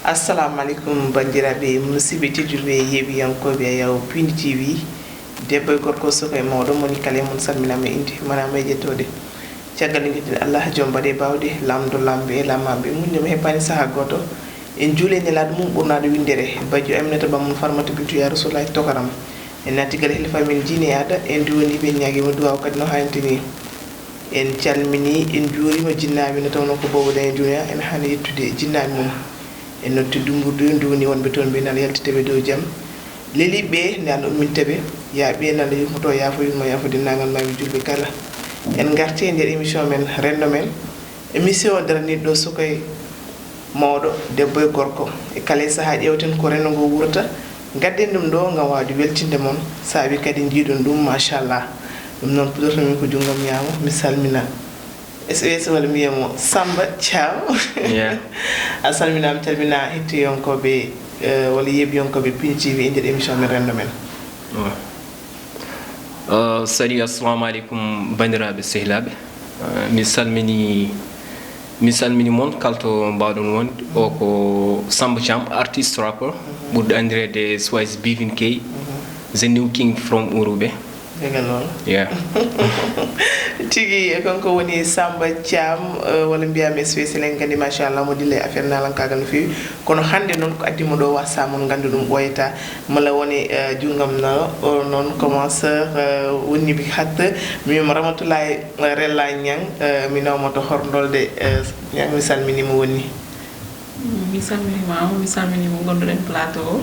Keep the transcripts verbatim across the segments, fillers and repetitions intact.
Assalamu aleykum, banndiraaɓe musidɓe tedduɓe yeeɓiyankooɓe Ayaw Pindi T V. Debbo e gorko, suka e mawɗo, moni kala e mon salminaama e innde, manaama e jettode. Caggal nde njetten Allah, joom mbaɗe baawɗe, laamɗo laamɓe e laamaaɓe, muñño mo heppani sahaa gooto. En juule e nelaaɗo mum ɓurnaaɗo winndere, bajjo Aminata Ba mum Farmata Bintu, yaa Rasulullaahi, tokaram. En naati galle hilifaaɓe men diine e aada, en duwanii ɓe, en ñaagii mo duwaaw kadi no haanirta ni. En calminii, en njuuriima jinnaaɓe, nde tawnoo ko boobo dañi duniya, ene haani yettude jinnaaɓe mum. En noddi dummburdu, en duwanii wonɓe toon ɓe, nana yaltita ɓe dow jam. Leliiɓe ɓe, nde an umminta ɓe, yaa ɓe nana yurmoto, yaafo yurmo, yaafo denndaangal maaɓe juulɓe kala. En ngartii e nder émission men, Renndo men. Émission daraniiɗo ɗo suka e mawɗo, debbo e gorko. E kala e sahaa ƴeewten ko renndo ngo wuurata. Ngadden ɗum ɗo ngam waawde weltinde mon, saabi kadi njiiɗon ɗum, machallah. Ɗum noon, puɗɗorto min ko junngo am ñaamo, mi salmina S O S walla mbiyamo Samba Thiam. Yeah. A salminaama, calmina hettiyankooɓe, eh, walla yeeɓiyankooɓe Pindi T V e nder émission men Renndo men. Wa. Uh, salut, assalamu alaikum, banndiraaɓe sehilaaɓe. Uh, mi salmini, mi salmini mon kala to mbaawɗon wonde. O ko Samba Thiam, artiste rappeur, ɓurɗo anndireede Swice Bivin K, the new king from Uruɓe. Dega noon. Yeah. Tigi, e kanko woni Samba Thiam, eh, walla mbiyaa mi S V C, en nganndi, machallah, mo dilla e affaire naalankaagal no feewi. Kono hannde noon ko addi mo ɗo, wasa mon nganndu ɗum ɓooyata. Mala woni, eh, junngo am nano, o noon commenceur, eh, woni bi hat, mi wiyamo Ramatoulaye, eh, Rella Niang, eh, mi nawmo to Horndolde, eh, Niang, mi salminiima woni. Mm, mi salminiima on, mi salminiima ngonduɗen plateau o.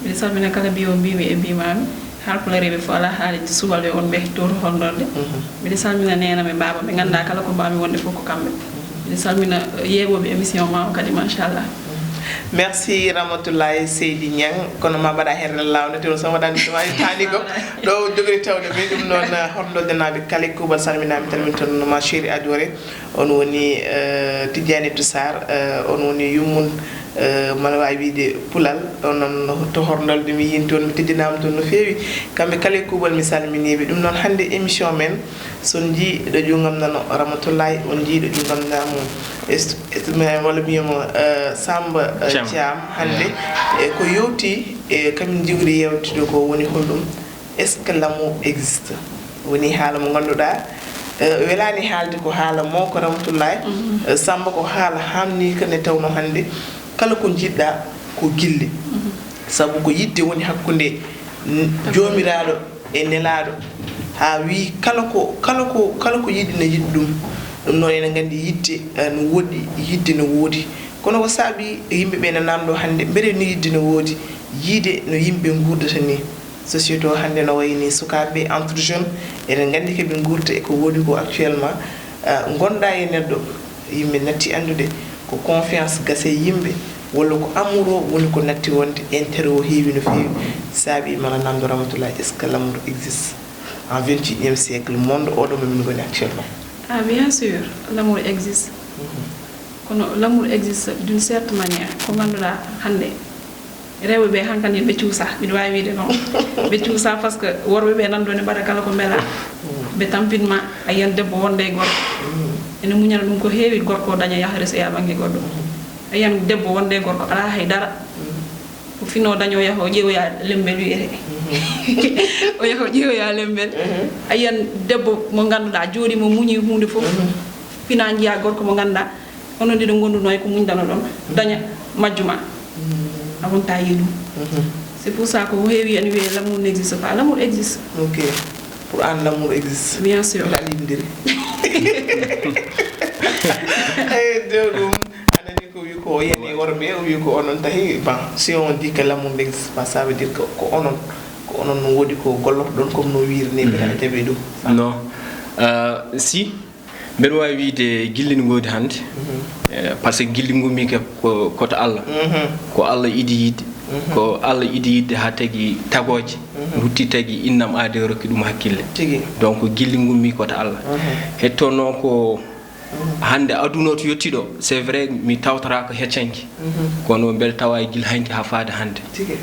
Miɗo salmina kala mbiyo mbimi e mbimami. Haalpulareɓe fof alaa haaliji, subalɓe wonɓe to Horndolde. Miɗo salmina neenam e baabam, ɓe ngannduɗaa kala ko mbawmi wonde fof ko kamɓe. Miɗo salmina, eh, yeeɓooɓe émission ma o kadi, machallah. Merci Ramatoulaye Seydi Niang, kono ma mbaɗa heen lawde, te so waɗani ɗum ay taani ko ɗo jogori tawde ɓe. Ɗum noon, eh, Horndoldenaaɓe kala e kuuɓal, salminaama, calminton ma chéri adoré. On woni, eh, Tidiane Toussar, eh, on woni yummum, eh, mbaɗa waawi wiyde Pulal, on noon to Horndolde mi yiin toon, mi teddinaama toon no feewi. Kamɓe kala e kuuɓal mi salminiiɓe. Ɗum noon hannde émission men, so on njii ɗo junngo am nano Ramatoulaye, on njii ɗo junngo am ñaamo est-, est-, walla mbiyamo, eh, Samba, eh, Thiam. Thiam hannde. E ko yowti e kamin njiwri yewtude ko woni holɗum? Est-ce que l'amour existe? Woni haala mo ngannduɗaa, eh, welaani haalde, ko haala mo ko Ramatoulaye, eh, Samba, ko haala haamniika nde tawnoo hannde kala ko njiɗɗaa ko gilli. Sabu ko yiɗde woni hakkunde n-, joomiraaɗo e nelaaɗo, haa wii kala ko, kala ko, kala ko yiɗi ne yiɗi ɗum. Ɗum noon ene nganndi yiɗde, eh, no woɗɗi, yiɗde no woodi. Kono ko saabi yimɓe ɓe ne namndoo hannde, mbele no yiɗde no woodi, yiide no yimɓe nguurdata ni? Société o hannde no wayi ni, sukaaɓe ɓe, entre jeunes, eɗen nganndi ko ɓe nguurta e ko woodi ko actuellement. Ah, ngonɗaa e neɗɗo, yimɓe natti anndude ko confiance gasa e yimɓe, walla ko amour o woni ko natti wonde, intérêt o heewi no feewi. Saabi mala namdo Ramatoulaye, est-ce que l'amour existe en vingt et unième siècle, monde oɗo mo min ngoni actuellement? Ah, bien sûr, l'amour existe. Kono l'amour existe d'une certaine manière, ko ngannduɗaa hannde, rewɓe ɓe hankadi ɓe cuusa, mbiɗa waawi wiyde noon. Ɓe cuusa par ce que worɓe ɓe nan ɗo ne mbaɗa kala ko mbela. Ɓe tampin ma, a yiyan debbo wonde e gorko. Ene muñana ɗum ko heewi, gorko o daña yaha resoya bannge goɗɗo. A yiyan debbo wonde e gorko alaa hay dara. Ko fino daño yaha o ƴeewoya lembel wiyete. O yaha o ƴeewoya lembel. A yiyan debbo mo ngannduɗaa jooɗi mo muñi huunde fof. Fina njiya gorko mo ngannduɗaa onon ɗiɗo ngondunoo e ko muñdanoɗon, daña majjuma. A wonta yiɗum. C'est pour ça ko heewi ene wiyee l'amour n'existe pas. L'amour existe. Ok. Pour an, l'amour existe. Bien sûr. Mbiɗa anndi ɗum diri. Eyi, de ɗum, aɗa anndi ko wi ko yani worɓe, o wi ko onon tahi. Bon, si on dit que l'amour n'existe pas, ça veut dire que ko onon, ko onon no woodi ko gollorɗon comme no wiiri ni, mbiɗa jaɓi ɗum. Non. Euh, si Mbeɗa waawi wiyde gilli no ngoodi hannde, eh, par ce que gilli ngummi ke ko, ko to Allah. Ko Allah idi yiɗde. Ko Allah idi yiɗde haa tagi tagooje, rutti tagi innam aade rokki ɗum hakkille. Tigi. Donc gilli ngummi ko to Allah. Hetto noon ko hannde aduna o to yettiɗo, c'est vrai mi tawtoraaka heccanki. Kono mbeɗa tawa e gila hanki haa faade hannde. Tigi.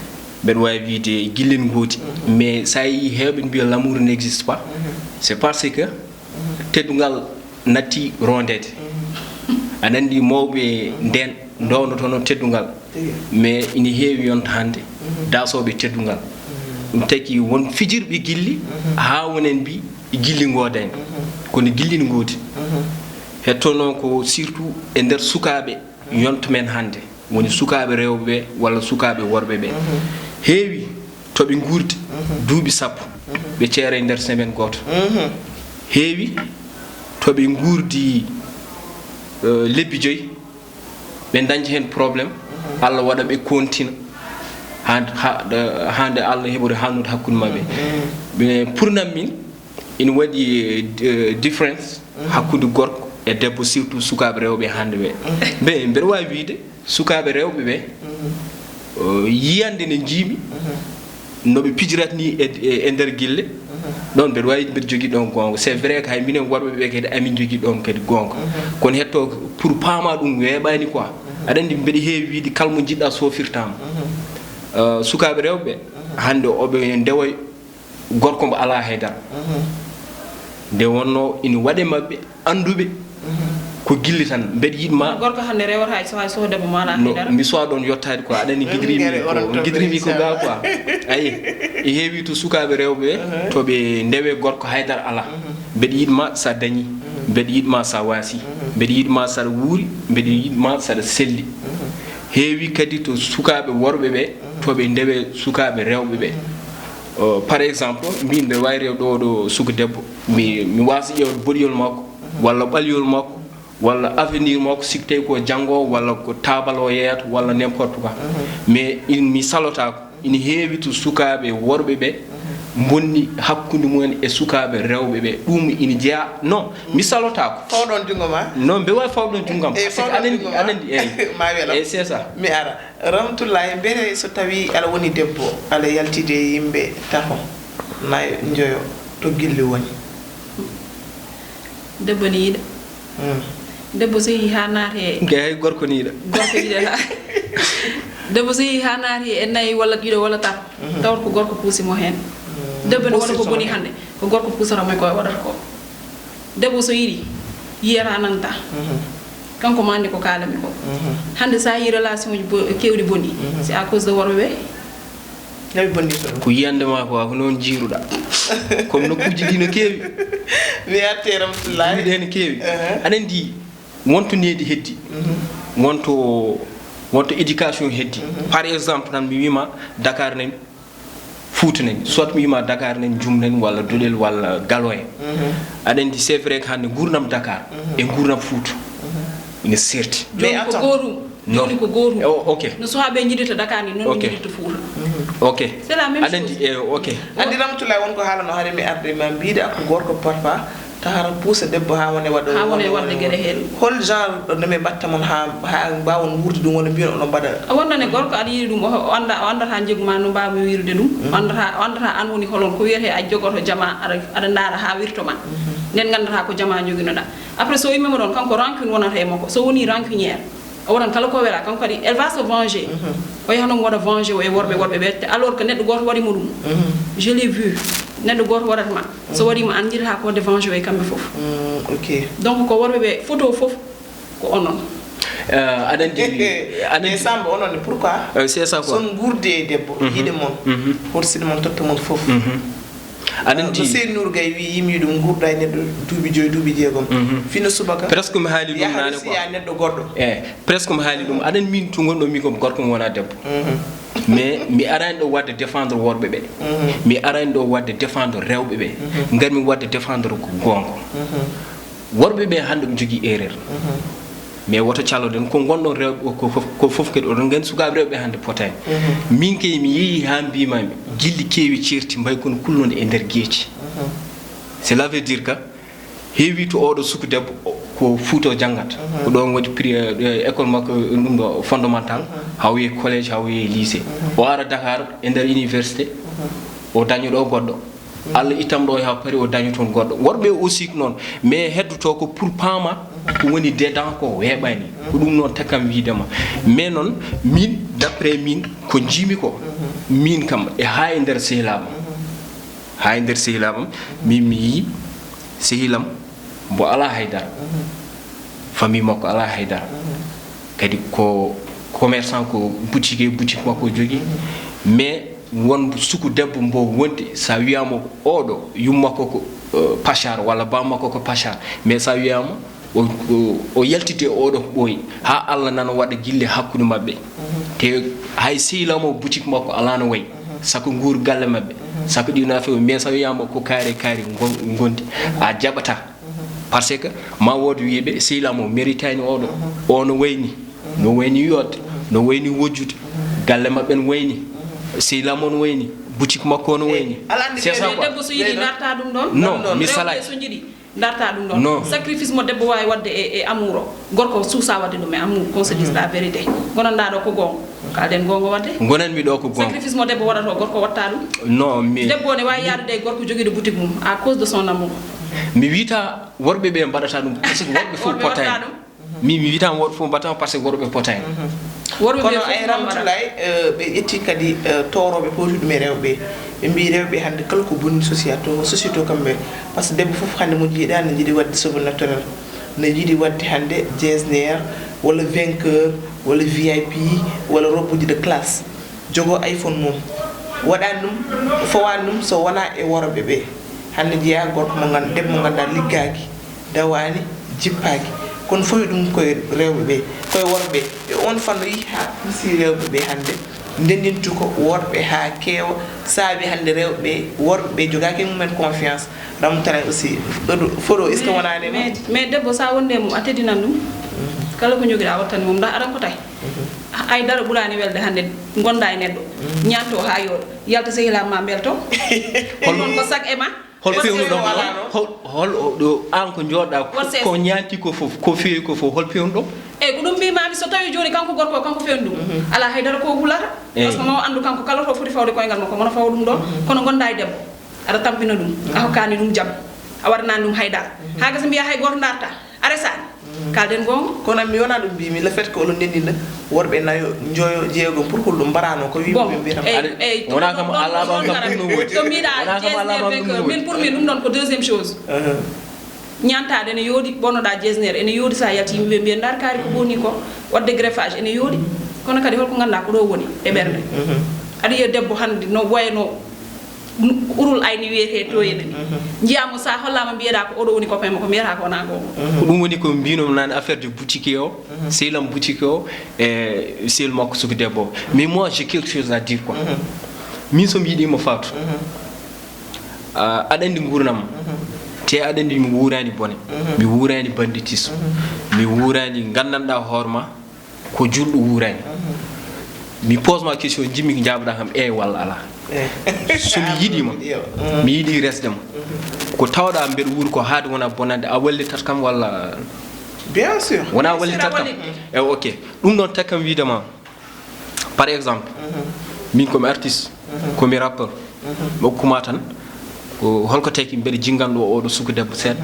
Mbeɗa waawi wiyde gilli no ngoodi. Mais so a yii heewɓe mbiya l'amour n'existe pas, c'est parce que teddungal natti rondeede. Aɗa anndi mawɓe ndeen, ndownotono teddungal, mais ina heewi yonta hannde daasooɓe teddungal. Ɗum taki won fijirɓe gilli, haa wonen mbi gilli ngoodani. Kono gilli ne ngoodi. Hetto noon ko surtout e nder sukaaɓe yonta men hannde, woni sukaaɓe rewɓe ɓe walla sukaaɓe worɓe ɓe. Heewi to ɓe nguurdi duuɓi sappo, ɓe ceera e nder semaine gooto. Heewi to ɓe nguurdi, eh, lebbi joyi, ɓe dañca heen problème, Allah waɗa ɓe kontina haa, haa, haa nde Allah heɓori haalnude hakkunde maɓɓe. Ɓe, pour nam min, ina waɗi, eh, difference hakkunde gorko e debbo, surtout sukaaɓe rewɓe hannde ɓe. Mbe-, mbeɗa waawi wiyde sukaaɓe rewɓe ɓe, eh, yiyannde nde njiimi, no ɓe pijirata ni e, e, e nder gille, ɗoon mbeɗa waawi, mbeɗa jogii ɗoon goonga. C'est vrai que hay minen worɓe ɓe kadi amin jogii ɗoon kadi goonga. Kono hetto pour paama ɗum weeɓaani quoi. Aɗa anndi mbeɗa heewi wiyde kala mo njiɗɗa sofirtaama. Eh, sukaaɓe rewɓe hannde oɓe ndewoy gorko mbo alaa haydara. Nde wonnoo ina waɗe maɓɓe annduɓe ko gilli tan. Mbeɗa yiɗ ma gorko hannde rewata hay so, hay so debbo mo alaa no haydara. Mi suwa ɗoon yottaade quoi. Aɗa anndi gidrimi ko, gidrimi ko ga quoi. Ayi, e heewi to sukaaɓe rewɓe to ɓe ndewe gorko haydara alaa. Mbeɗa yiɗ ma sa dañi. Mbeɗa yiɗ ma sa waasi. Mbeɗa yiɗ ma saɗa wuuri. Mbeɗa yiɗ ma saɗa selli. Heewi kadi to sukaaɓe worɓe ɓe to ɓe ndewe sukaaɓe rewɓe ɓe. Euh, par exemple, min mbeɗa waawi rewde ɗo, ɗo suka debbo, mi, mi waasa ƴeewde boɗiyol makko, walla ɓaliyol makko, walla avenir makko, si tawi ko janngo, walla ko taabal o yeyata, walla n'importe quoi. Mais in, mi salotaako. Ina heewi to sukaaɓe worɓe ɓe mbonni hakkunde mumen e sukaaɓe rewɓe ɓe. Ɗum ina jeyaa. Non, mi salotaako. Faw ɗoon junngo ma? Non, mbeɗa waawi faw ɗoon junngo am. Eh, parce que faw ɗoon aɗa anndi, junngo ma? Aɗa anndi, eey. Ma welam. Eey, c'est ça. Mi ara. Ramatullahi, mbiyetee so tawii aɗa woni debbo, aɗa yaltidi e yimɓe tato, nayo, njoyo, to gilli woni? Debbo ne yiɗa. Hmm. Debbo so yehii haa naati e Nge hay gorko ne yiɗa. Gorko yiɗata. Debbo so yehii haa naati e nayi walla ɗiɗo walla tato, tawata ko gorko puusi mo heen. Debbo ne waɗa ko boni hannde, ko gorko puusata mo ko o waɗata ko. Debbo so yiɗi, yiyata nanta. Kanko ma anndi ko kaalami ko. Hannde so a yii relation uji bo-, keewɗi bonɗi, c'est à cause de worɓe ɓe. Nawi bonnirta ɗum. Ko yiyannde ma ko, ko noon jiiruɗa. Comme nokkuuji ɗi no keewi. Mi arti Ramatullahi. Duuɗi ɗe no keewi. Aɗa anndi, wonto needi heddi. Wonto, wonto éducation heddi. Par exemple, tan mi wiima Dakar nen, Fuuta nen, soit mi wiima Dakar nen, Jum nen, walla Doɗel, walla Galo en. Aɗa anndi, c'est vrai que hannde nguurndam Dakar e nguurndam Fuuta ina serti. Mais attends. Ko gootum. Non. Jooni ko gootum. Eh, o-, ok. No suwaaɓe njiɗirta Dakar ni, noon ɓe njiɗirta Fuuta. Ok. C'est la même chose. Aɗa anndi, eh, ok. Anndi Ramatullahi, won ko haalano hare mi arde ma mbiɗa ko gorko parfois tahara puusa debbo haa wone waɗa. Haa wone waɗde geɗe heen. Hol genre no ɓe mbaɗta mon haa, haa mbaawon wuurde ɗum wona mbiyon onon mbaɗa? A wonnan e gorko aɗa yiɗi ɗum, o, o annda, o anndata njegu ma no mbaawmi wiirude ɗum. O anndata, o anndata aan woni holon ko wiyetee a jogoto jama aɗa, aɗa ndaara haa wirto ma. Nden nganndata ko jama joginoɗa. Après so o immima ɗoon kanko rancune wonata e makko. So woni rancunière. O waɗan kala ko wela, kanko kadi, elle va se venger. O yaha noon waɗa venger o e worɓe, worɓe ɓe, te alors que neɗɗo gooto waɗi mo ɗum. Je l'ai vu. Neɗɗo gooto waɗata ma. So waɗi mo, an njiɗata ko waɗde venger o e kamɓe fof. Mm, ok. Donc, ko worɓe ɓe, photo fof, ko onon. Euh, aɗa anndi, aɗa anndi. Mais Samba, onon ne, pourquoi? Euh, c'est ça quoi. Son nguurdi e debbo, yiɗe mon, horsini mon, totta mon fof. Aɗa anndi. No Seydi Nour Gaye wi, yimmi ɗum, nguurda e neɗɗo duuɓi joyi, duuɓi jeegom. Fino subaka. Presque mi haali ɗum naane quoi. Yaha neɗɗo goɗɗo. Eh, presque mi haali ɗum. Aɗa anndi min tun gonɗo mi ko gorko mi wona debbo. Mais mi arani ɗo wadde défendre worɓe ɓe. Mi arani ɗo wadde défendre rewɓe ɓe. Ngarmi wadde défendre ko goonga. Worɓe ɓe hannde ko jogii erreur. Mais woto caloɗen ko ngonɗon rewɓe ko fof, ko fof kadi oɗon nganndi sukaaɓe rewɓe hannde potaani. Min kay mi yehi haa mbiimaami gilli keewi ceerti mbayi kono kullude e nder geeci. Cela veut dire que heewi to oɗo suku debbo o, ko Fuuta o janngata. Ko ɗoon waɗi pri-, eh, école makko, eh, ɗum ɗo fondamental, haa o yehi collège, haa o yehi lycée. O ara Dakar e nder université, o daña ɗo goɗɗo. Allah ittam ɗo haa Paris, o daña toon goɗɗo. Worɓe aussi ko noon, mais heddoto ko pour paama ko woni dedans ko weeɓani. Ko ɗum noon takkam wiide ma. Mais noon, min, d'après min, ko njiimi ko, min kam, e haa e nder sehilaaɓe am. Haa e nder sehilaaɓe am, min mi yii sehilam mbo alaa haydara. Famille makko alaa haydara. Kadi ko commerçant, ko boutique e boutique makko o jogii. Mais won suku debbo mbo wondi, so a wiyaama oɗo, yumma ko ko, eh, Pachar walla bamma ko ko Pachar. Mais so a wiyaama o, o, o yaltide oɗo ko ɓooyi, haa Allah nana waɗa gille hakkunde maɓɓe. Te hay sehilaa mo boutique makko alaa no wayi. Saka nguur galle maɓɓe. Saka ɗi no feewi, mais so wiyaama ko kaari kaari ngon-, ngondi, a jaɓata. Parce que ma wood wiiɓe sehilaa mo méritaani oɗo. O no wayni, no wayni yodde, no wayni wojjude. Galle maɓɓe no wayni. Sehilaa mo no wayni. Boutique makko no wayni. Alaa anndi c'est ça ɓe quoi. Debbo so yiɗi darta ɗum ɗon. Non, non, mi rewɓe salay. So njiɗi darta ɗum ɗon. Non. Sacrifice mo debbo waawi waɗde e, e amour o, gorko suusa waɗde ɗum e amour, qu'on se dise la vérité. Gonanɗaa ɗo ko goonga. Kalden goonga waɗde. Gonanmi ɗo ko goonga. Sacrifice mo debbo waɗata o, gorko watta ɗum. Non, mi debbo ne waawi yaadude e gorko jogiiɗo boutique mum à cause de son amour. Mi wiyata worɓe ɓe mbaɗata ɗum, parce que worɓe fof potaani. Worɓe watta ɗum. Mi, mi wiyata worɓe fof mbaɗata, parce que worɓe potaani. Worɓe ɓe kono fof ay noon mbaɗata. Ramatoulaye, eh, ɓe ƴetti kadi, eh, toorooɓe powtuɗi ɗum e rewɓe. Ɓe mbii rewɓe hannde kala ko bonni société o, société o kamɓe. Par ce que debbo fof hannde mo jiiɗa ne jiiɗi waɗde cheveux naturel. Ne jiiɗi waɗde hannde jesner, walla vainqueur, walla V I P, walla robuuji de classe. Jogoo iPhone mum. Waɗaani ɗum, fowaani ɗum so wonaa e worɓe ɓe. Hannde njiyaa gorko mo ngan-, debbo mo ngannduɗaa liggaaki, dawaani, jippaaki. Kono fawi ɗum koye rewɓe ɓe, koye worɓe. E on fannu yehi haa ɓursi rewɓe ɓe hannde. Ndenndintu ko worɓe haa keewa, saabi hannde rewɓe ɓe, worɓe ɓe jogaaki e mumen confiance. Ramtana aussi, fodo, fodo, est-ce que wonaani e ma? Mais, mais debbo, sa wonde e mum, a teddinan ɗum. Kala ko njogiɗaa, a wattani mum, ndax aɗa fotay. Hay dara ɓuraani welde hannde ngonda e neɗɗo, ñaanto haa yooɗo, yalta sehilaa ma mbelto. Hol ɗum ko sag e ma. Hol won pewnuɗo sehilaa ɗum? Wala non. Hol, hol o ɗo an ko jooɗa ko, won sehilaa ko ñaanti ko fof, ko feewi ko fof, hol pewnuɗo? Eyyi, ko ɗum mbimami, so tawi jooni kanko gorko o, kanko fewni ɗum. Alaa hay dara ko hulata. Eyyi. Par ce que mo anndu kanko kala to foti fawde koyngal makko, mono fawa ɗum ɗo. Kono ngonda e debbo, aɗa tampina ɗum, a hokkaani ɗum jam, a waɗanaani ɗum hay dara. Haa gasa mbiya hay gooto darta. A resaani. Kalden goonga. Kono mi wonaa ɗum mbimi, le fait que oɗon ndenndina worɓe nayo, njoyo, jeegom, pour hol ɗum mbarano ko wiimi. Bon, ɓe mbiyata eyyi, aɗa, eyyi, wonaa to kam ɗum ɗon alaama ko kam ɗum no woodi. To mbiɗa wonaa kam alaama kam ɗum no jesner vainqueur, woodi. Min pour min ɗum ɗon ko deuxième chose. Ñaantaade ene yooɗi, ɓornoɗa jesner ene yooɗi, sa yalti yimɓe ɓe mbiya ndar kaari ko boni ko, waɗde greffage ene yooɗi. Kono kadi holko ngannduɗaa ko ɗo woni e ɓernde. Aɗa yiya debbo hannde no wayno urul ayni wiyetee to enen. Njiyaa mo, so a hollaama, mbiyeɗaa ko oɗo woni copain makko, mbiyata ko wonaa goonga. Ko ɗum woni ko mbinomi nane, affaire de boutique o, sehil am boutique o, e sehil makko suka debbo o. Mais moi, j'ai quelque chose à dire quoi. Min, so mi yiɗiima Fatou, ah, aɗa anndi nguurndam, te aɗa anndi mi wuuraani bone, mi wuuraani banditisme, mi wuuraani nganndanɗaa hoore ma, ko julɗo wuurani. Mi pose ma question, jimmi ko jaaboɗa kam, eey walla alaa. So mi yiɗima, mi yiɗi resde ma. Ko tawɗa mbeɗa wuuri ko haade wona bonande, a wallitat kam walla? Bien sûr. Wona wallitat kam? Eey, ok. Ɗum ɗon tagi kam wiide ma, par exemple, min komi artiste, komi rappeur. Mi hokkuma tan, ko holko tagi mbeɗa jingganɗo oɗo suka debbo seeɗa,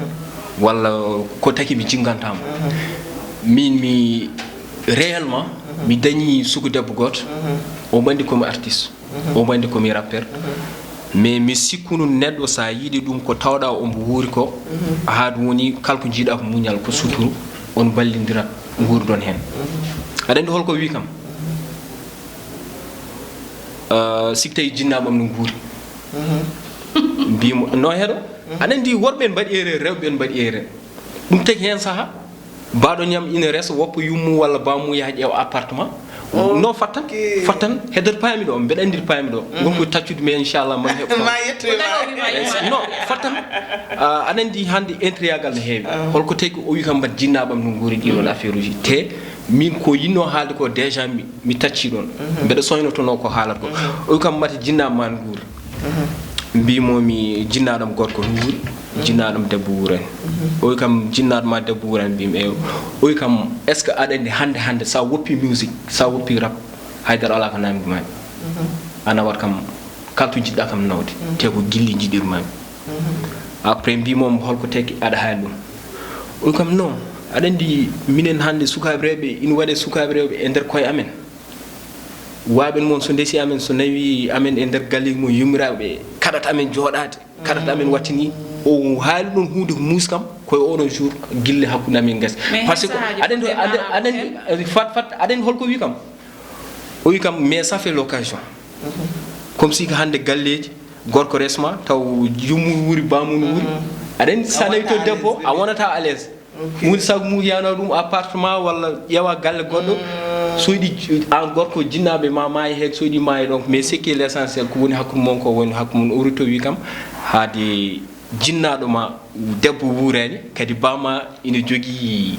walla ko tagi mi jinggantamo? Min mi, réellement, mi dañi suka debbo gooto, o mandi komi artiste, o mandi komi rappeur. Mais mi sikkunu neɗɗo, sa yiɗi ɗum ko tawɗa omo wuuri ko, haa ɗum woni kala ko jiiɗa ko muñal, ko suturu, on ballindira, nguurdon heen. Aɗa anndi holko wi kam? Ah, si tawi jinnaɓam no nguuri. Mbimo, no heɗo? Aɗa anndi worɓe en mbaɗi erreur, rewɓe en mbaɗi erreur. Ɗum tagi heen saha. Baɗo ñam ina resa, woppa yummu walla bammu yaha ƴeewa appartement. No fattan? Fattan, heddata paami ɗo, mbeɗa anndi paami ɗo. Ngon ko taccude, mais inchallah, man heɓ. Ma yettoy ma. Non, fattan. Ah, aɗa anndi hannde intriyagal no heewi. Holko tagi o wi kam mbaɗ jinnaɓam no nguuri ɗiɗon affaire uji. Te min ko yinno haalde ko déjà mi, mi tacci ɗon. Mbeɗa soynotono ko haalat ko. O wi kam mata jinnaɓam ma nguur. Mbimomi jinnaɗam gorko no wuuri, jinnaɗam debbo wuurani. O wi kam jinnaɗo ma debbo wuurani, mbimi eyo. O wi kam est-ce que aɗa anndi hannde, hannde sa woppi musique, sa woppi rap, haydara ala ko namdi mami. A nawat kam kala to jiɗɗa kam nawde, te ko gilli jiɗirmami. Après mbimomi holko tagi aɗa haali ɗum. O wi kam non, aɗa anndi minen hannde sukaaɓe rewɓe, ina waɗe sukaaɓe rewɓe e nder koye amen. Waaɓen mon so ndesi amen, so nawi amen e nder galleeji mum, yummiraaɓe ɓe, Kaɗata amen jooɗaade, kaɗata amen wattini. O haali ɗon huunde ko muusi kam, ko e oɗon jour gille hakkunde amen gasi. Par ce que aɗen, aɗen, aɗen, fat, fat, aɗen holko wi kam? O wi kam, mais ça fait l'occasion. Comme si ko hannde galleeji, gorko resma, taw yummum wuuri, bamum wuuri. Aɗen, so a nawi to debbo, a wonata à l'aise. Woni sago mum yano ɗum appartement walla ƴeewa galle goɗɗo. So yiɗi an gorko, jinnaaɓe ma maayi heen, so yiɗi maayi ɗon. Mais ce qui est l'essentiel, ko woni hakkunde mon ko woni hakkunde mon. O rutto wi kam, haade jinnaaɗo ma debbo wuurani, kadi bama ina jogii,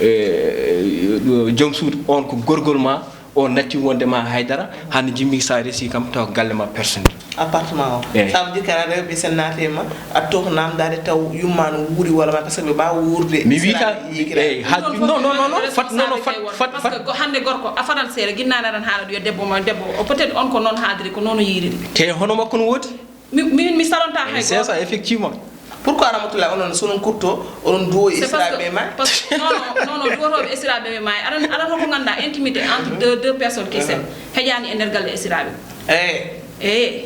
eh, joom suudu on ko gorgol ma, o natti wonde ma haydara, hannde jimmi sa resi kam taw galle ma personnel. Appartement o. Eyi. Ça veut dire que aɗa rewɓe sen naati e ma, a took namdaade taw yumma no wuuri walla ma, parce que ɓe mbaawa wuurde. Mi wiyta, eyi, ha, non, non, non, non, fat, non, non, fat, fat, parce que ko hannde gorko, a fadan seeɗa, ginnaaɗo aɗan haala ɗum yo debbo ma, debbo o, peut-être on ko noon haaldiri, ko noon o yiiriri. Te hono makko no woodi. Mi, mi, mi salonta hay gooto. C'est ça, effectivement. Pourquoi Ramatoulaye onon so onon kurto, onon duwo e esiraaɓe ɓe maayi? Parce que, non, non, non, non, duwotooɓe esiraaɓe ɓe maayi. Aɗan, aɗan holko ngannduɗaa intimité entre deux, deux personnes qui s'aiment. Heƴaani e nder galle esiraaɓe. Eyi. Eyi.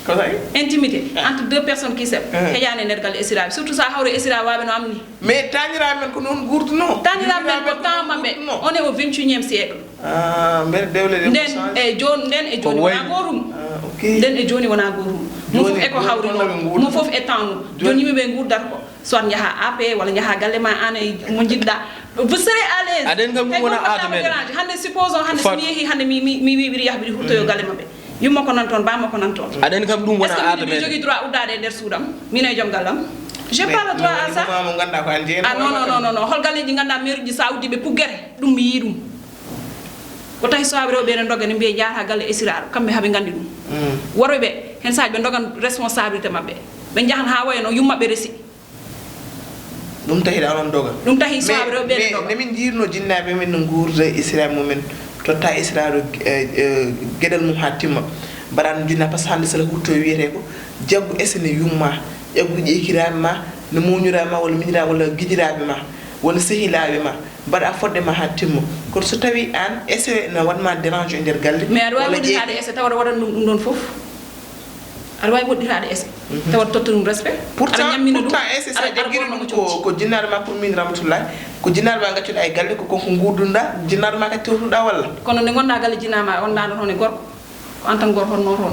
Ko tawi? Intimité entre deux personnes qui s'aiment. Heƴaani e nder galle esiraaɓe. Surtout so a hawri esiraaɓe waaɓe no am ni. Mais taaniraaɓe men ko noon nguurduno. Taaniraaɓe men ko temps maɓɓe. On est au vingt et unième siècle. Ah, mbeɗa dewle ɗe nden e jooni, nden e jooni wonaa gootum. Ah, ok. Nden e jooni wonaa gootum. Mo fof e ko hawri noon. Mo fof e temps mum. Jooni yimɓe ɓe nguurdata ko soit njaha A P walla njaha galle ma an e mo njiɗɗa. Vous serez à l'aise. Aɗen kam ɗum wona aada meɗen. Hannde supposons hannde so mi yehi hannde mi, mi, mi wiɓiri yahɓiri huttoyo galle maɓɓe. Yumma ko nan toon, bamma ko nan toon. Aɗen kam ɗum wona aada meɗen. Est-ce que mi jogii droit uddaade e nder suudam? Min e joom gallam. J'ai pas le droit à ça. Mo ngannduɗaa ko an jeyi. Ah, non, non, non, non, non. Hol galleeji ngannduɗaa meeruji sa uddi ɓe puggere? Ɗum mi yii ɗum. Ko tawi sowaaɓe rewɓe ene ndoga ne mbiya njaata galle esiraaɗo, kamɓe haɓe nganndi ɗum. Worɓe ɓe, heen saaji ɓe ndogan responsabilité maɓɓe. Ɓe njahan haa waya no yummaɓe resi. Ɗum tahi ɗa onon ndoga. Ɗum tahi sowaaɓe rewɓe ene ndoga. Mais min njiirno jinnaaɓe men no nguurda esiraaɓe mumen, totta esiraaɗo, eh, eh, geɗal mum haa timma. Mbaɗa no jinnaa, par ce que hannde so aɗa huuto wiyetee ko jaggu ese ne yumma, jaggu ƴeekiraaɓe ma, no muuñiraaɓe ma, walla miñiraaɓe, walla giƴiraaɓe ma, walla sehilaaɓe ma. Mbaɗa fodde ma haa timma. Kono so tawii aan, ese na waɗ ma dérange e nder galle, mais aɗa waawi woɗɗitaade ese tawa aɗa waɗan ɗum ɗum ɗoon fof. Aɗa waawi woɗɗitaade ese tawa aɗa totta ɗum respect. Pourtant, aɗa ñammina ɗum, pourtant, ese so a jaggiri ɗum ko, ko jinnaaɗo ma pour min Ramatoulaye, ko jinnaaɗo ma ngaccuɗa e galle, ko kanko nguurduɗa, jinnaaɗo ma kadi tewtuɗa walla? Kono nde ngonɗa galle jinnaa ma, on ndaano toon e gorko, ko aan tan gooto honno toon.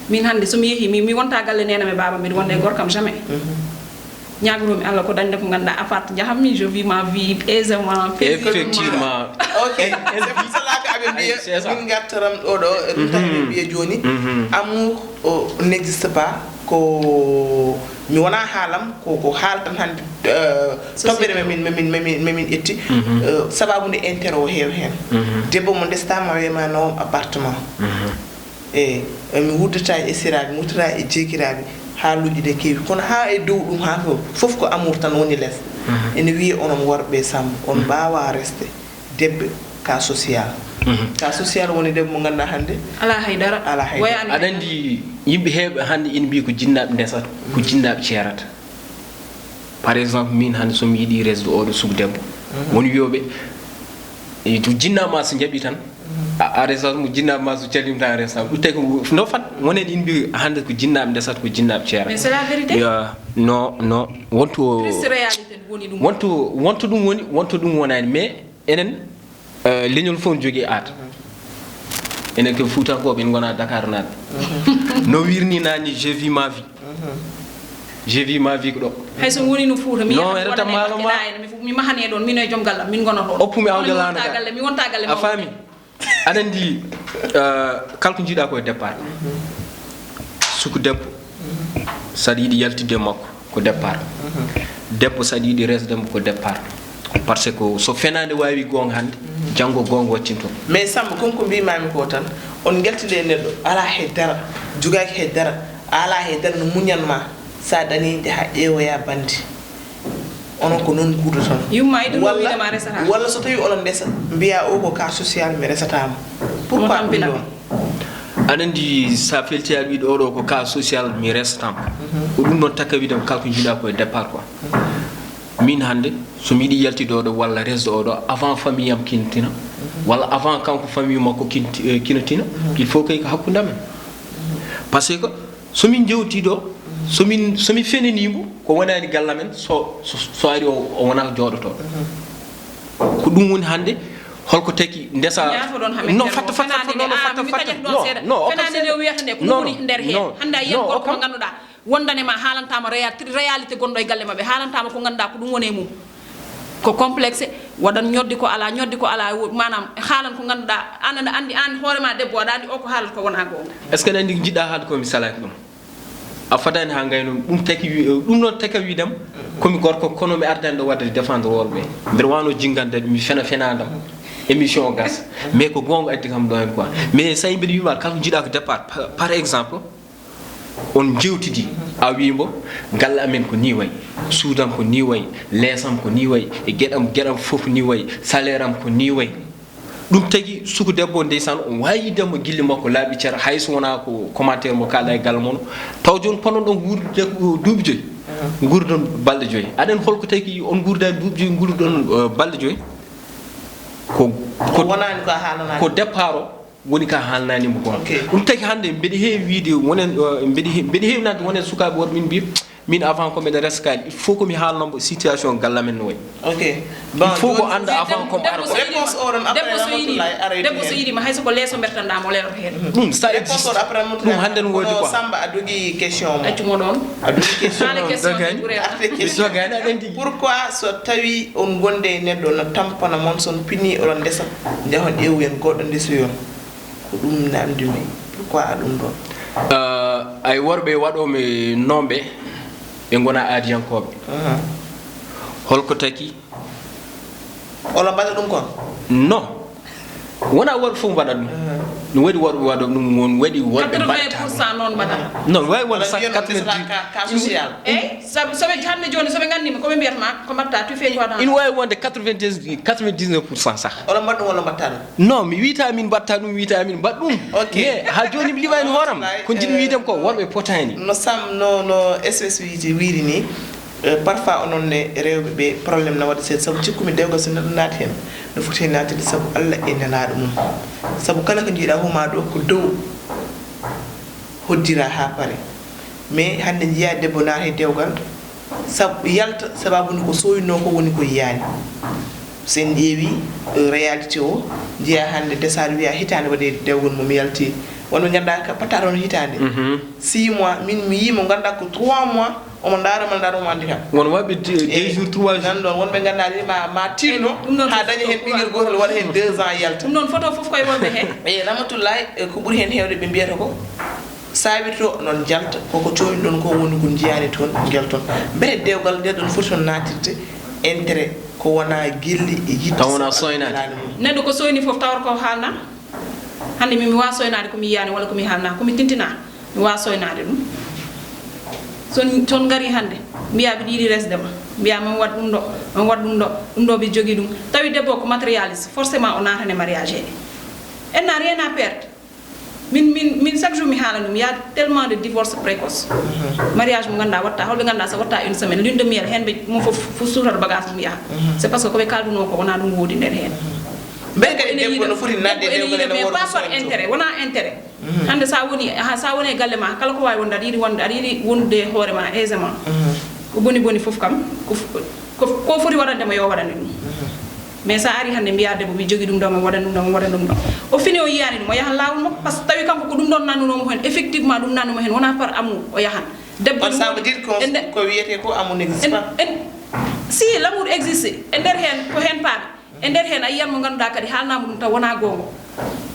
Min hannde so mi yehii, mi, mi wonta galle neene e baaba, mbiɗa wonda e gorko am jamais. Ñaagoto-mi Allah ko dañde ko ngannduɗaa, à part njahammi, je vis ma vie aisément, paisiblement. Effectivement. Ok, c'est pour cela que aɓe mbiya, min ngartaram ɗo, ɗo, ɗum tan aɓe mbiya jooni, amour, oh, n'existe pas, ko mi wona haalam, ko, ko haal tan hannde, euh, toɓɓere mamin, mamin, mamin, mamin ƴetti, euh, sababu nde intérêt o heewi heen. Debbo mo ndestaa ma wema no appartement. Eyi, mi wuddata e esiraaɓe, mi wuddata e jeekiraaɓe, haaluuji ne keewi. Kono haa e dow ɗum haa fof, fof ko amour tan woni les. Ene wiye onon worɓe Sammba, on mbaawaa resde debbo cas social. Cas social woni debbo mo ngannduɗaa hannde alaa hay dara. Alaa hay dara. Aɗa anndi yimɓe heewɓe hannde ina mbiya ko jinnaaɓe ndesata, ko jinnaaɓe ceerata. Par exemple, min hannde so mi yiɗi resde oɗo sugu debbo, woni wiyooɓe, e to jinnaa ma so njaɓi tan, a, a resat mo, jinnaa ma so calima tan a resat mo. Ɗum tawi ko no fat, wonen yimɓe hannde ko jinnaaɓe ndesata, ko jinnaaɓe ceerata. Mais c'est la vérité. Ya, non, non, wonto, triste réalité woni ɗum. Wonto, wonto ɗum woni, wonto ɗum wonani, mais enen, eh, leñol fof ne jogii aada. Enen ko Fuutankooɓe, en ngonaa Dakar naaɓe. No wirni nani, je vis ma vie. Je vis ma vie ko ɗo. Hay so mi woni no Fuuta, mi non, yahat mi waɗane maalo ma. Mi, mi mahane ɗoon, min e joom gallam, min ngona ɗoon. Oppumi awde laana ka. Galle, mi wonta galle. A faami? Aɗa anndi, eh, kala ko njiɗa ko e départ. Suku debbo, saɗa yiɗi yaltidde e makko, ko départ. Debbo saɗa yiɗi resde mo, ko départ. Parce que so fenaande waawi goonga hannde, janngo goonga waccinto. Mais Sammba, comme ko mbimami ko tan, on njaltide e neɗɗo, alaa he dara, jogaaki he dara, alaa he dara no muñan ma, sa dañi njaha ƴeewoya bandi. Onon ko noon nguurdoton. Yumma, iɗum walla, wiyde ma resata. Walla so tawi oɗon ndesa, mbiya o ko cas social, mi resatamo. Pourquoi ɗum ɗon? Aɗa anndi, sa felti aɗa wiide oɗo ko cas social, mi resatamo. Ko ɗum ɗon takka wiide kala ko njiɗa ko e départ quoi. Min hannde, so mi yiɗi yaltide oɗo walla resde oɗo, avant famille am kinatina, walla avant kanko famille makko kinti-, eh, kinatina, il faut que ko hakkunde amen. Parce que So min njewtii ɗo, so min, so mi fenanii mbo, ko wonaani galle amen, so, so, so ari o, o wonaa jooɗotooɗo. Ko ɗum woni hannde, holko taki ndesa. Ñaato ɗon ha min. No, nder fatta, o fatta, fenaande fatta, nde, no, no, ah, fatta, mi fatta, taƴat ɗo no, seeɗa. No, o kam fenaande nde o wiyata nde, ko ɗum woni nder heen. No, hannde a yiyat no, o goɗɗo mo kam ngannduɗaa, wondanema haalanta ma réalité, réalité gonɗo e galle maɓɓe, haalanta ma ko ngannduɗaa ko ɗum woni e mum. Ko complexe, waɗan ñoddi ko alaa, ñoddi ko alaa, wo-, maanaam haalan ko ngannduɗaa, aan aɗa anndi, aan hoore ma debbo, aɗa anndi o ko haalata ko wonaa goonga. Est-ce que aɗa anndi ko njiɗɗaa haalde ko mi salaaki ɗum? A fadaani haa ngayno ɗum taki wi-, ɗum noon taki a wiidam, ko mi gorko, kono mi ardaani ɗo waɗde défendre worɓe. Mbeɗa waano jinngande mi fena fenaandam, émission o gasa. Mais ko goonga addi kam ɗo heen quoi. Mais so mbeɗa wiima kala ko njiɗaa ko départ, par, par exemple, on njewtidi, a wii mbo, galle amen ko nii wayi, suudam ko nii wayi, leesam ko nii wayi, e geɗam, geɗam fof nii wayi, salaire am ko nii wayi. Ɗum tagi suku debbo ndeysaan, on waawi yiide mo gille makko laaɓi cer, hay so wonaa ko commentaire mo kaalɗa e galle mon. Taw jooni ponon ɗon wuurdude ko duuɓi joyi, nguurdon balɗe joyi. Aɗen holko tagi on nguurdaani duuɓi joyi, nguurdon, eh, balɗe joyi? Ko, ko, ko wonaani ko a haalanaani. Ko départ o woni ka haalnaani mo goonga. Ok. Ɗum tagi hannde mbeɗa heewi wiide wonen, eh, mbeɗa he-, mbeɗa heewi nande wonen sukaaɓe worɓe min mbiya, min avant ko mbeɗa resa kaali, il faut ko mi haalna mbo situation galle amen no wayi. Ok. Bon, il faut ko jooni annda avant ko mi ara ko. Réponse o ɗon, après Ramatoulaye aroyta heen. Debbo so yiɗi ma, hay so ko leeso mbertanɗaa mo, leloto heen. Ɗum, ça existe. Réponse o ɗon, après Ramatoulaye. Ɗum hannde no woodi quoi. Samba, a dogi question mo. Accu mo ɗon. A dogi question. Haala question. Dogaani. Arte question. Dogaani, aɗa anndi. Pourquoi so tawi on gonde e neɗɗo no tampana mon, so on pinii oɗon ndesa, njahon ƴeewoyen goɗɗo ndesoyon? Ko ɗum namdi mi. Pourquoi ɗum ɗon? Euh, ay worɓe waɗooɓe noon ɓe, ɓe ngonaa aadiyankooɓe. Aha. Holko taki? Oɗon mbaɗa ɗum kon? Non. Wonaa worɓe fof mbaɗa ɗum. Aha. No waɗi worɓe waɗa ɗum, won waɗi worɓe mbaɗata ɗum. Quatre-vingts pour cent noon mbaɗa. Non, wawi wonde quatre-vingt-dix. Wala mbiyen on desata ka, ka social. Eyi, sabu, sabu hannde jooni, so ɓe nganndii ma, ko ɓe mbiyata ma, ko mbaɗta, tu fais quoi dans la vie? Ina wawi wonde quatre-vingt-dix, quatre-vingt-dix-neuf pour cent sax. Oɗon mbaɗa ɗum walla mbaɗta ɗum? Non, mi wiyata min mbaɗta ɗum, mi wiyata min mbaɗ ɗum. Ok. Mais haa jooni mi limaani hooram. Ko njiɗmi wiide ko worɓe potaani. No Sam, no, no S O S wiide, wiiri ni, eh, parfois onon ne rewɓe ɓe problème na waɗa seeɗa, sabu cikkumi dewgal so neɗɗo naati heen, no foti heen naatde sabu Allah e Nelaaɗo mum. Sabu kala ko njiiɗa huma ɗo ko dow hoddira haa pare. Mais hannde njiyaa debbo naata e dewgal, sabu yalta, sababu nde ko sooyinoo ko woni ko yiyaani. So en ƴeewi, eh, réalité o, njiyaa hannde ndesaari wiya hitaande waɗi dewgal mum yalti. Won ɓe ngannduɗaa ka patta toon hitaande. Mhm. Six mois, min mi yii mo ngannduɗaa ko trois mois, omo ndaara ma, ndaara mo anndi kam. Won waɗɓe de-, deux jours, trois jours. Nan ɗoon, won ɓe ngannduɗaa ni ma, ma tiinno, haa daña heen ɓinngel gootel, waɗa heen deux ans yalta. Ɗum noon, photo fof koye worɓe he. Eyi, Ramatoulaye, eh, ko ɓuri heen heewde ɓe mbiyata ko, sawirto noon njalta, koko cooñɗon ko woni ko njiyaani toon, njalton. Mbele dewgal nde ɗon foti toon naatirde intérêt ko wonaa gilli e yiɗde. Taw wonaa soynaade. Neɗɗo ko soyni fof tawata ko haalna. Hannde min mi waawa soynaade ko mi yiyaani walla ko mi haalna, ko mi tintina, mi waawa soynaade ɗum. So toon ngari hannde, mbiya mbiɗa yiɗi resde ma, mbiya mami waɗ ɗum ɗo, mami waɗ ɗum ɗo, ɗum ɗo mbiɗa jogii ɗum. Tawi debbo ko matérialiste, forcément o naatan e mariage he. Elle n'a rien à perdre. Min, min, min, chaque jour mi haala ɗum, il y a tellement de divorce précoce. Mhm. Mariage mo ngannduɗaa waɗta, holɓe ngannduɗaa so waɗta une semaine, lune de miel, heen ɓe, mum fof, fof suutata bagage mum yaha. Mhm. C'est parce que ko ɓe kaaldunoo ko wonaa ɗum woodi nder heen. Mhm. Mbele kadi debbo no foti naatde e dewgal ene, mais pas par intérêt, wonaa intérêt. Mhm. Hannde sa woni, ha, sa woni e galle ma, kala ko waawi wonde, aɗa yiɗi wonde, aɗa yiɗi wondude e hoore ma aisément. Mhm. Ko boni boni fof kam, ko f-, ko, ko foti waɗande mo, yo waɗande ɗum. Mhm. Mais sa ari hannde mbiya debbo, mi jogii ɗum ɗo, mi waɗan ɗum ɗo, mi waɗan ɗum ɗo. O fini o yiyaani ɗum, o yahan laawol makko, parce que tawi kanko ko ɗum ɗon nannunoo mo heen, effectivement ɗum nannu mo heen, wonaa par amour o yahan. Debbo ɗum, ça veut dire que ko wiyetee ko amour n'existe pas. Si, l'amour existe. E nder heen, ko heen paaɗi. E nder heen, a yiyat mo ngannduɗaa kadi haalnaama ɗum taw wonaa goonga.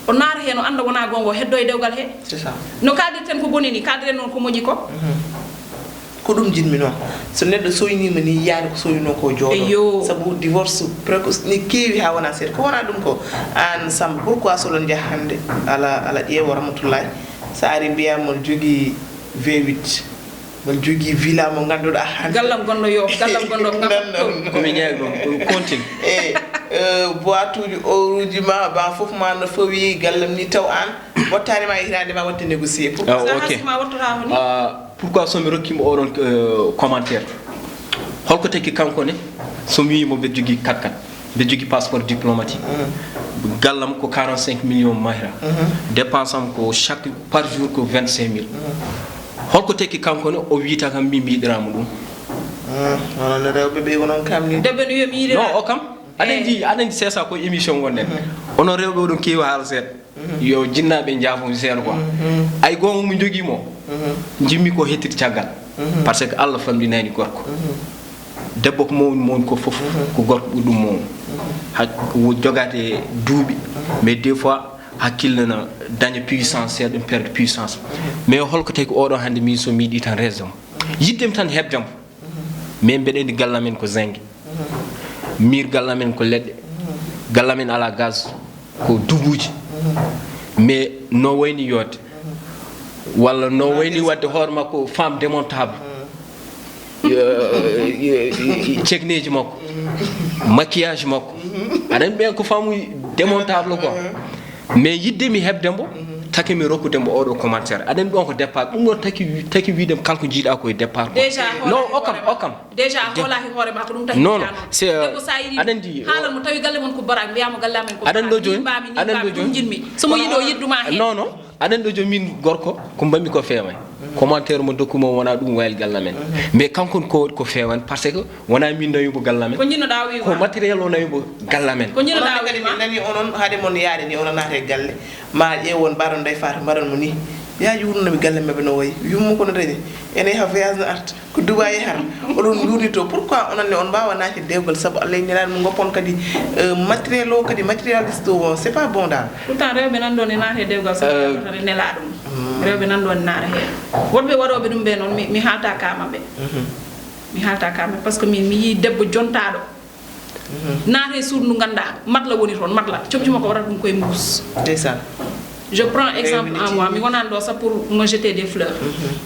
O naata heen, o annda wonaa goonga, o heddoo e dewgal he. C'est ça. No kaaldirten ko boni ni, kaaldiren noon ko moƴƴi ko. Mhm. Ko ɗum njiɗmi noon. So neɗɗo soyniima ni, yiyaani ko soynoo ko jooɗo. Eyyo. Sabu divorce précoce ni keewi haa wonaa seeɗa. Ko wonaa ɗum ko. Aan Samba, pourquoi so oɗon njaha hannde, ala, ala ƴeewo Ramatoulaye, so ari mbiya mo jogii V huit. Mboɗo jogii villa mo ngannduɗaa hannde. Gallam gonɗo yo, gallam gonɗo ngam. Ko mi jeeyi ɗum, ɗum continue. Eyi, eh, boîte uji, or uji ma, ba fof ma no fawi, gallam ni taw aan, wattaani ma hitaande ma waɗta négocier. Pourquoi? Ah, ok. Sahaa si ma waɗtata ko ni? Ah, pourquoi so mi rokkiima oɗon, eh, commentaire? Holko tekki kanko ne? So mi wii mo mbeɗa jogii quatre-quatre. Mbeɗa jogii passeport diplomatique. Mhm. Gallam ko quarante-cinq millions mahra. Mhm. Dépense am ko chaque, par jour ko vingt-cinq mille. Mhm. Holko tekki kanko ne o wiyta kam min mi yiɗiraama ɗum? Onon rewɓe ɓe onon kam ni. Debbo no wiya mi yiɗira. Non, o kam. Aɗa anndi, aɗa anndi c'est ça ko émission gonɗen. Onon rewɓe oɗon keewi haala seeɗa. Yo jinnaaɓe njaafo mi seeɗa quoi. Ay goonga mo jogii mo. Jimmi ko hettir caggal. Parce que Allah famɗinani gorko. Debbo ko mawni mawni ko fof, ko gorko ɓuri ɗum mawni. Hay ko jogaade duuɓi, mais des fois hakkille na daña puissance seeɗa, ɗum perde puissance. Mais holko tagi oɗo hannde min so mi yiɗi tan resde mo? Yiɗde mi tan heɓde mo. Mais mbeɗa anndi galle amen ko zinc. Miir galle amen ko leɗɗe. Galle amen alaa gaz, ko dubuuji. Mais no wayni yooɗde, walla no wayni waɗde hoore makko femme démontable. Cekneeji makko, maquillage makko, aɗa anndi ɓen ko femme démontable quoi. Mais yiɗde mi heɓde mbo, taki mi rokkude mbo oɗo commentaire. Aɗa anndi ɗon ko départ, ɗum ɗon taki taki wiide kala ko jiiɗa ko e départ quoi. Déjà non, hoolaki okkam hoore ma. Okkam. Déjà hoolaki hoore ma ko ɗum taki. Non non, c'est aɗa anndi haalal mo tawi galle mon ko bara mbiyamo galle amen ko aɗa anndi o jooni. Aɗa anndi o jooni. Ɗum jinmi somo yiɗo yiɗduma heen. Non non, aɗa anndi o jooni, min gorko ko mbaɗmi ko feewaani. Commentaire mo dokkumi o wonaa ɗum wayal galle amen. Mais kanko ko ko feewaani parce que wonaa min nawimo galle amen. Ko jinnoɗa o wiima. Ko matériel o nawimo galle amen. Ko jinnoɗa o wiima. Kadi min nani onon haade mon yaade ni onon naate galle ma ƴeew won mbaɗon ndey faata mbaɗon mo ni. Yaaji wurnomi galle maɓɓe no wayi yummo kono dañi ene yaha voyage no arta ko Dubai yahata oɗon njuurni to, pourquoi onon ne on mbaawa naatde dewgal sabu Allah e Nelaaɗo mum, ngoppon kadi matériel o kadi matérialiste o c'est pas bon dal. Pourtant rewɓe nan ɗon e naate dewgal sabu Allah tan e Nelaaɗo mum. Rewɓe nan ɗon e naata heen. Woɗɓe waɗooɓe ɗum ɓe noon mi mi haalta ka maɓɓe. Mi haalta ka maɓɓe parce que min mi yii debbo jontaaɗo naata e suudu ndu ngannduɗaa matla woni toon, matla comci makko waɗata ɗum koye mbuus. Ndeysaan. Je prends exemple en moi, mi wonaani ɗo sax pour me jeter des fleurs.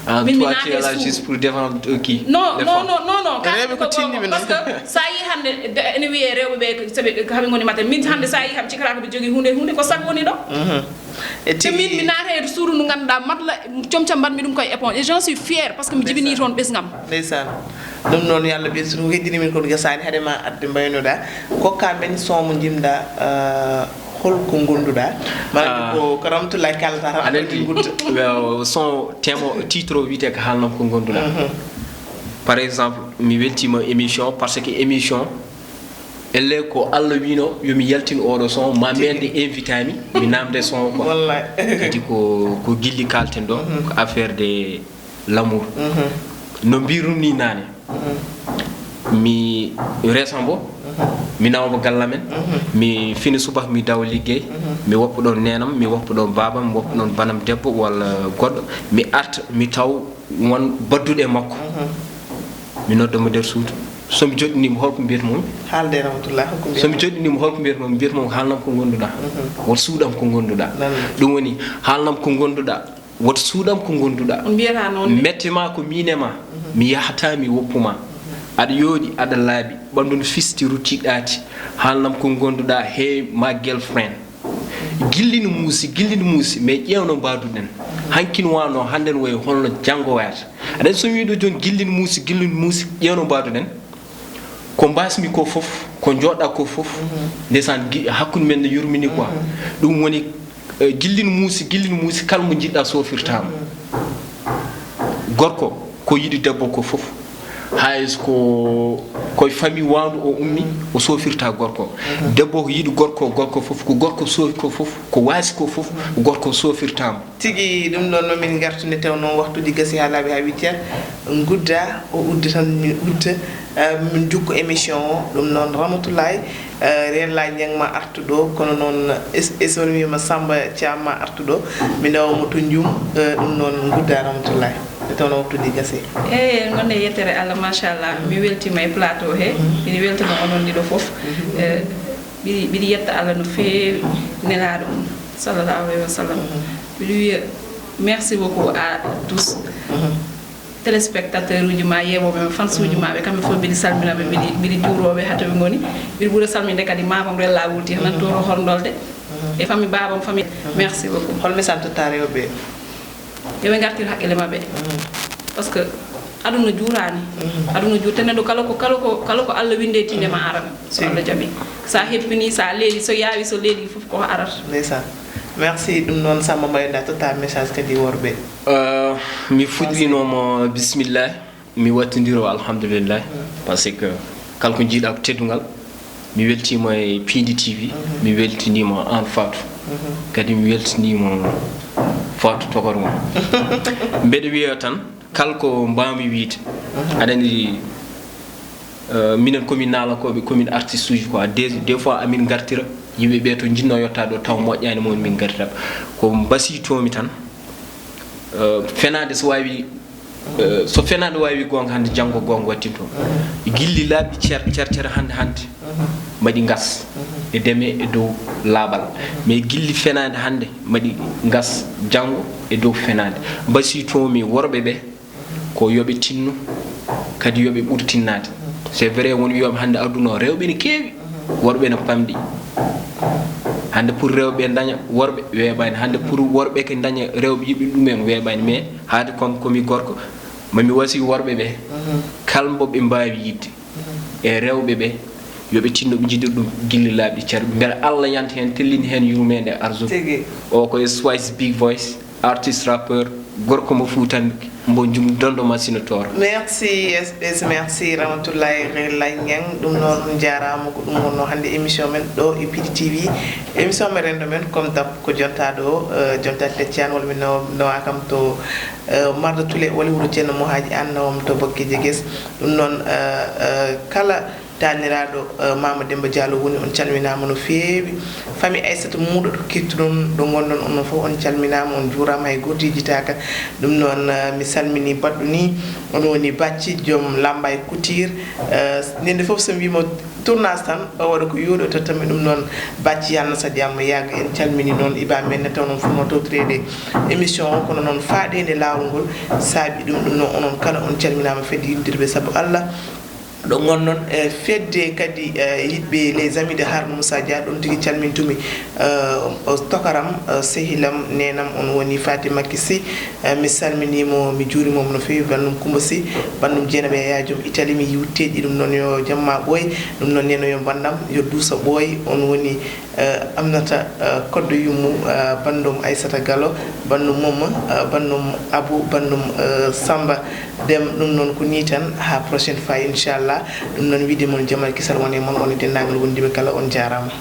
Ah, min mi toi tu es là juste pour défendre qui? Non non non non non. Rewɓe ko tinni ɓe parce que sa yi hannde ene wiyee rewɓe ɓe saɓe haɓe ngoni matel min hannde sa yi kam cikata ko ɓe jogii huunde huunde ko sago woni ɗo. E te min mi naata e suudu ndu ngannduɗaa matla comca mbaɗmi ɗum koye éponge et j'en suis fière parce que mi jibinii toon ɓesngam. Ndeysaan. Ɗum noon yo Allah ɓeydu so ko heddini min kono gasaani hade ma adde mbaynoɗa kokka men son mo jimɗa. Holko gonduɗa? Maɗa ko ko Ramatoulaye kaalata tan aɗa anndi gutta. Son temo titre o wiyete ko haalnam ko gonduɗa. Par exemple mi weltima émission parce que émission elle ko Allah wino yomi yaltin oɗo son ma mende invitami mi namde son quoi. Kadi ko ko gilli kalten ɗo ko affaire de l'amour. No mbirumi ni nane mi resamo mi nawamo gallamen mi fini subaka mi dawa liggey mi woppa ɗon nenam mi woppa ɗon babam mi woppa ɗon banam debbo walla goɗɗo mi arta mi taw won badduɗe makko mi noddamo nder suudu somi joɗɗinimo holko mbiyatmomi haalde rahmatullah holko mbiyatmomi somi joɗɗinimo holko mbiyatmomi mbiyatmomi haalnam ko gonduɗa wot suuɗam ko gonduɗa ɗum woni haalnam ko gonduɗa wot suuɗam ko gonduɗa mette ma ko mine ma mi yahata mi woppu ma aɗa yooɗi aɗa laaɓi ɓandu no fisti rutti ɗaati haalnam ko gonduɗa he ma girlfriend gillin muusi gillin muusi mais ƴeewno mbaduɗen hankin wano hannden wayi holno janngo wayata aɗen so wiɗo jooni gillin muusi gillin muusi ƴeewno mbaduɗen ko mbasmi ko fof ko joɗɗa ko fof ndesan hakkude men ne yurmini quoi ɗum woni gillin muusi gillin muusi kala mo jiɗɗa sofirtama gorko ko yiɗi debbo ko fof hay ko koye famille wandu o ummi o sofirta gorko debbo ko yiɗi gorko gorko fof ko gorko sofi ko fof ko wasi ko fof gorko sofirtama tigi ɗum ɗon no min gartu nde tawno waxtuji gasi ha laaɓi ha wicca gudda o udda tan min udda min jukko émission o ɗum noon Ramatoulaye rella ñang ma artu ɗo kono noon esoni wima Samba Thiam ma artu ɗo mi nawa mo to jum ɗum noon gudda Ramatoulaye nde tawno waxtuji gasi eyi gonde yettere Allah machallah mi weltima e plateau he miɗa weltano onon ɗiɗo foof mbiɗa mbiɗa yetta Allah no feewi nelaaɗo mum sallallahu alayhi wa sallam mbiɗa wiya merci beaucoup à tous téléspectateur uji ma yeewoɓe ma fans uji ma ɓe kamɓe fof mbiɗa salminaɓe mbiɗa mbiɗa juuroɓe ha toɓe goni mbiɗa ɓuura salminde kadi mamam rella wulti nan toro horndolde e famille babam famille merci beaucoup hol message totta rewɓe yoɓe gartir haqqille maɓɓe parce que aduna juurani aduna juur te neɗɗo kala ko kala ko kala ko allah winde e tinde ma arana so allah jaaɓi sa heppini sa leeli so yaawi so leeli fof ko arata ndeysaan Merci. Ɗum noon, Samba Mbaye, nda totta message kadi worɓe. Mi fuɗɗinooma bismillah, mi wattindiro alhamdulillah, parce que kala ko jiiɗa ko teddungal. Mi weltiima e Pindi T V, mi weltiniima aan Fatou, kadi mi weltiniima Fatou Tokor Ngom. Mbeɗa wiya tan, kala ko mbaawmi wiyde, aɗa anndi, minen komin naalakooɓe, komin artiste uji quoi. Des, des fois amin ngartira yimɓe ɓe to njinnoo yottaade ɗo, taw moƴƴaani mo min ngartira. Ko mbasiytoomi tan, fenaande so waawi, so fenaande waawi goonga hannde, janngo goonga wattinto. Gilli laaɓi cer cer cer hannde hannde mbaɗi ngas e deme e dow laaɓal. Mais gilli fenaande hannde mbaɗi ngas janngo e dow fenaande. Mbasiytoomi worɓe ɓe ko yo ɓe tinno, kadi yo ɓe ɓur tinnaade. C'est vrai, won wiyooɓe hannde aduna o rewɓe ne keewi, worɓe ne pamɗi. Hannde pour rewɓe ndaña worɓe weeɓaani, hannde pour worɓe ke ndaña rewɓe yiɗɓe ɗumen weeɓaani. Mais haade kon komi gorko, mami wasi worɓe ɓe, kala mbo ɓe mbaawi yiɗde e rewɓe ɓe, yo ɓe tinno ɓe njiɗir ɗum gilli laaɓi cer. Mbele Allah yanta heen, tellini heen yurmeende arsuku. O ko Spice Big Voice, artiste rappeur, gorko mo Fuutanke, mbo jum dondo masino toor. Merci, S P S, merci Ramatoulaye Relay Niang. Ɗum noon, on njaaraama. Ko ɗum wonnoo hannde émission men ɗo e Pindi T V. Émission men renndo men, comme d'hab, ko jontaa ɗo, jontaa teccaan walla mi nawa kam to Marda Tule walla wuro Ceerno Mohaaji Aan, nawam to Bokkeeji Ges. Ɗum noon, kala taaniraaɗo Mama Demba Diallo woni, on calminaama no feewi. Famille Aissata Muuɗo, to Kettuɗon, ɗo ngonɗon, onon fof on calminaama, on njuuraama, hay gooto yejjitaaka. Ɗum noon, mi salminii baɗɗo ni, on woni Bacci, joom Lamba e Couture. Ñande fof so mbiima tournage tan, o waɗa ko yooɗi, o tottanmi. Ɗum noon, Bacci, yalna sa jam yaaga. En calminii noon iba men ne, taw noon fof no tawtoreede émission o, kono noon faaɗeende laawol ngol saabi ɗum. Ɗum noon, onon kala on calminaama, fedde yindirɓe sabu Allah. Ɗo ngonɗon e fedde kadi yiɗɓe les amis de Haruna Moussa Dia, ɗon tigi calmintumi. O tokaram, sehilam, nenam, on woni Fatima Kissi. Mi salminiimo, mi juurimomo no feewi. Banndum Kumba Sy, banndum Jeenaba Yaya joom Italie, mi yiwteeɗi. Ɗum noon, yo jamma ɓooy. Ɗum noon, neno yo banndam yo duusa ɓooy. On woni Aminata, Koddo Yummu, banndum Aissata Gallo, banndum Momma, banndum Abou, banndum Samba Dem. Ɗum noon ko nii tan, haa prochaine fois inchallah. Ɗum noon, wiide mon jam e kisal wone mon, wone denndaangal wondiiɓe kala, on njaaraama.